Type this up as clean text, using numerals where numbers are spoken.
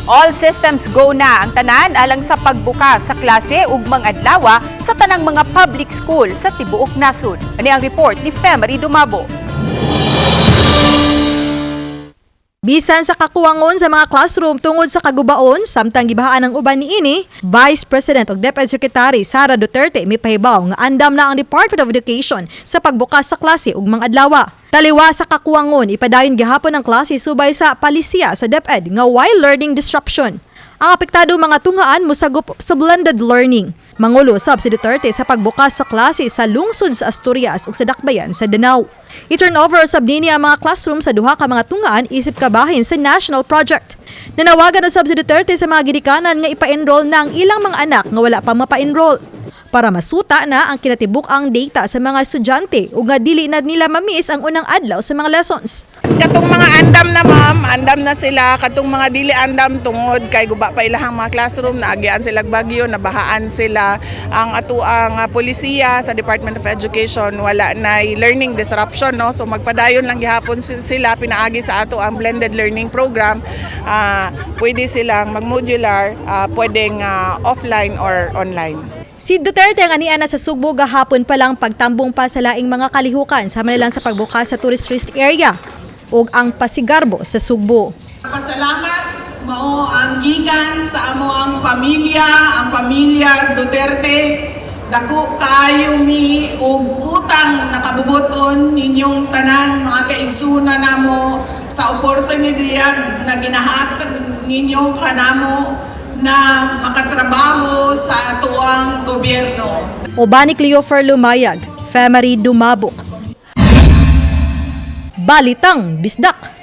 All systems go na ang tanan alang sa pagbukas sa klase ugmang adlaw sa tanang mga public school sa tibuok nasod. Ani ang report ni Femery Dumabo. Bisan sa kakuwangon sa mga classroom tungod sa kagubaon, samtang gibahaan ang uban niini, Vice President ug DepEd Secretary Sara Duterte mipahibaw nga andam na ang Department of Education sa pagbukas sa klase ugmang adlaw. Taliwa sa kakuwangon, ipadayon gihapon ang klase subay sa palisiya sa DepEd nga way learning disruption. Ang apektado mga tunghaan mosagop sa blended learning. Mangulo sab si Duterte sa pagbukas sa klase sa lungsod sa Asturias ug sa Dakbayan sa Danao. I-turn over sab nini ang mga classroom sa duha ka mga tunghaan isip kabahin sa national project. Nanawagan usab si Duterte sa mga ginikanan nga ipa-enroll na ang ilang mga anak nga wala pa mapa-enroll para masuta na ang kinatibuk-ang data sa mga estudyante ug nga dili na nila ma-miss ang unang adlaw sa mga lessons. Katong mga andam na, ma'am, andam na sila. Katong mga dili andam tungod kay guba pa ilahang mga classroom, naagian sila bagyo, nabahaan sila. Ang atuang polisiya sa Department of Education, wala na learning disruption, no? So magpadayon lang gihapon sila pinaagi sa ato ang blended learning program. Pwede silang magmodular, pwedeng offline or online. Si Duterte ang ania na sa Sugbo gahapon pa lang pagtambong pa sa laing mga kalihukan sama na lang sa pagbukas sa tourist rest area ug ang pasigarbo sa Sugbo. Pasalamat mao ang gikan sa amo ang pamilya, ang pamilya Duterte. Dako kaayo mi og utang nakabubuton ninyong tanan, mga kaigsunan namo, sa oportunidad na ginahatag ninyo kanamo na makatrabaho sa atuang gobyerno. Uban ni Cleofer Lumayag, Femery Dumabok. Balitang Bisdak.